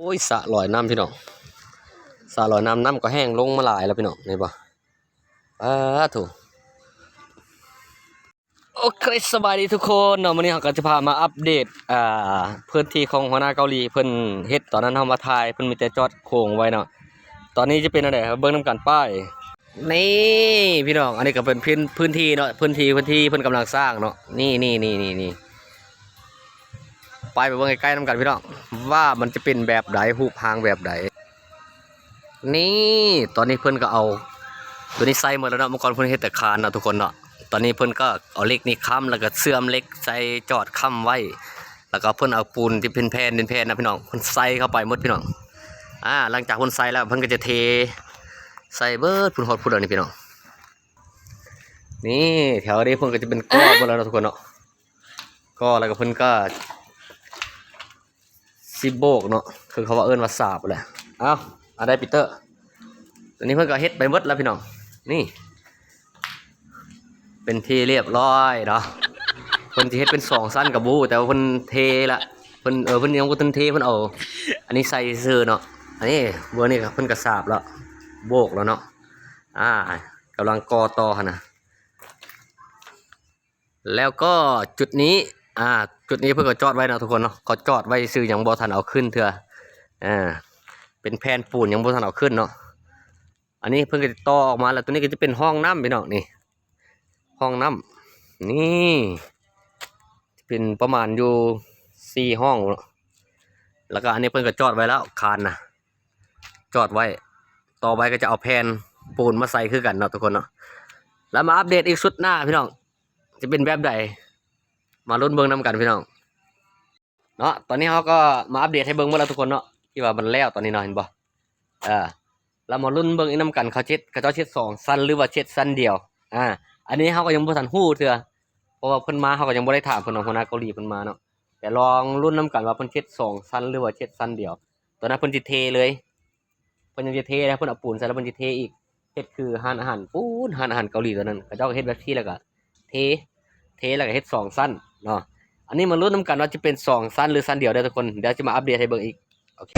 ໂອ້ຍ ສະລອຍນ້ຳພີ່ນ້ອງ ສະລອຍນ້ຳ ນ້ຳກໍແຫ້ງລົງມາຫຼາຍແລ້ວພີ່ນ້ອງ ເຫັນບໍ່? ປາໂທ້. ໂອເຄ ສະບາຍດີທຸກຄົນເນາະ ມື້ນີ້ເຮົາກໍຈະພາມາອັບເດດ ອ່າ ພື້ນທີ່ຂອງຫົວໜ້າເກົາຫຼີ ເພິ່ນເຮັດ ຕອນນັ້ນເຮົາມາຖ່າຍ ເພິ່ນມີແຕ່ຈອດໂຄງໄວ້ເນາະ ຕອນນີ້ຈະເປັນແນວໃດ ເຮົາເບິ່ງນຳກັນໄປ. ນີ້ພີ່ນ້ອງ ອັນນີ້ກໍເປັນພື້ນ ພື້ນທີ່ເນາະ ພື້ນທີ່ ພື້ນທີ່ເພິ່ນກຳລັງສ້າງເນາະ ນີ້ໆໆໆ ໄປ ໄປເບິ່ງໃກ້ໆນຳກັນພີ່ນ້ອງ ວ່າມັນຈະເປັນແບບໃດ ຮູບຮ່າງແບບໃດ. ນີ້ ຕອນນີ້ເພິ່ນກໍເອົາຕົວນີ້ໃສ່ໝົດແລ້ວເນາະ ເມື່ອກ່ອນເພິ່ນເຮັດແຕ່ຄານເນາະທຸກຄົນເນາະ ຕອນນີ້ເພິ່ນກໍເອົາເຫຼັກນີ້ຄ້ຳ ແລ້ວກໍເຊື່ອມເຫຼັກໃສ່ຈອດຄ້ຳໄວ້ ແລ້ວກໍເພິ່ນເອົາປູນທີ່ເປັນແຜ່ນ ເປັນແຜ່ນນະພີ່ນ້ອງ ເພິ່ນໃສ່ເຂົ້າໄປໝົດພີ່ນ້ອງ. ອ່າ ຫຼັງຈາກເພິ່ນໃສ່ແລ້ວ ເພິ່ນກໍຈະເທໃສ່ເບິດພຸ້ນ ຮອດພຸ້ນແລ້ວນີ້ພີ່ນ້ອງ. ນີ້ແຖວນີ້ເພິ່ນກໍຈະເປັນກໍໝົດແລ້ວເນາະທຸກຄົນເນາະ ກໍແລ້ວກໍເພິ່ນກໍຊິໂບກເນາະ ຄືເຂົາວ່າເອີ້ນວ່າສາບແຫຼະ. ເອົ້າ ອັນໃດປີເຕີ ຕອນນີ້ເພິ່ນກໍເຮັດໄປໝົດແລ້ວພີ່ນ້ອງ ນີ້ ເປັນທີ່ຮຽບຮ້ອຍເນາະ ເພິ່ນຊິເຮັດເປັນສອງຊັ້ນກໍບໍ່ຮູ້ ແຕ່ວ່າເພິ່ນເທລະ ເພິ່ນ ເອີ ເພິ່ນຍັງບໍ່ທັນເທ ເພິ່ນເອົາອັນນີ້ໃສ່ຊື່ເນາະ ອັນນີ້ເບື້ອງນີ້ເພິ່ນກໍສາບແລ້ວ ໂບກແລ້ວເນາະ ອ່າ ກຳລັງກໍ່ຕໍ່ຫັ້ນນະ. ແລ້ວກໍຈຸດນີ້ ອ່າ ຈຸດນີ້ເພິ່ນກໍຈອດໄວ້ເນາະທຸກຄົນເນາະ ເຂົາຈອດໄວ້ຊື່ ຍັງບໍ່ທັນເອົາຂຶ້ນເທື່ອ ອ່າ ເປັນແຜ່ນປູນ ຍັງບໍ່ທັນເອົາຂຶ້ນເນາະ. ອັນນີ້ເພິ່ນກໍຈະຕໍ່ອອກມາ ແລ້ວຕົວນີ້ກໍຈະເປັນຫ້ອງນ້ຳພີ່ນ້ອງ ນີ້ ຫ້ອງນ້ຳ ນີ້ ເປັນປະມານຢູ່ສີ່ຫ້ອງເນາະ ແລ້ວກໍອັນນີ້ເພິ່ນກໍຈອດໄວ້ແລ້ວ ຄານນະ ຈອດໄວ້ ຕໍ່ໄປກໍຈະເອົາແຜ່ນປູນມາໃສ່ຄືກັນເນາະທຸກຄົນເນາະ. ແລ້ວມາອັບເດດອີກຊຸດໜ້າພີ່ນ້ອງ ຈະເປັນແບບໃດ ມາລຸ້ນເບິ່ງນຳກັນພີ່ນ້ອງເນາະ. ຕອນນີ້ເຮົາກໍມາອັບເດດໃຫ້ເບິ່ງໝົດແລ້ວທຸກຄົນເນາະ ທີ່ວ່າມັນແລ້ວຕອນນີ້ເນາະ ເຫັນບໍ່? ເອີ ແລ້ວມາລຸ້ນເບິ່ງອີກນຳກັນ ເຂົາເຮັດ ເຂົາເຈົ້າເຮັດສອງຊັ້ນ ຫຼືວ່າເຮັດຊັ້ນດຽວ ອ່າ ອັນນີ້ເຮົາກໍຍັງບໍ່ທັນຮູ້ເທື່ອ ເພາະວ່າເພິ່ນມາ ເຮົາກໍຍັງບໍ່ໄດ້ຖາມເພິ່ນເນາະ ຫົວໜ້າເກົາຫຼີເພິ່ນມາເນາະ. ແຕ່ລອງລຸ້ນນຳກັນວ່າເພິ່ນເຮັດສອງຊັ້ນ ຫຼືວ່າເຮັດຊັ້ນດຽວ. ຕອນນັ້ນເພິ່ນຊິເທເລີຍ ເພິ່ນຍັງຊິເທນະ ເພິ່ນເອົາປູນໃສ່ແລ້ວເພິ່ນຊິເທອີກ ເຮັດຄືຮ້ານອາຫານ ປູ້ນ ຮ້ານອາຫານເກົາຫຼີຕອນນັ້ນ ເຂົາເຈົ້າກໍເຮັດແບບຊີ້ ແລ້ວກໍເທ ເທແລ້ວກໍເຮັດສອງຊັ້ນເນາະ. ອັນນີ້ມາລຸ້ນນຳກັນວ່າຈະເປັນສອງຊັ້ນ ຫຼື ຊັ້ນດຽວເດີທຸກຄົນ ດຽວຈະມາອັບເດດໃຫ້ເບິ່ງອີກ. ໂອເຄ.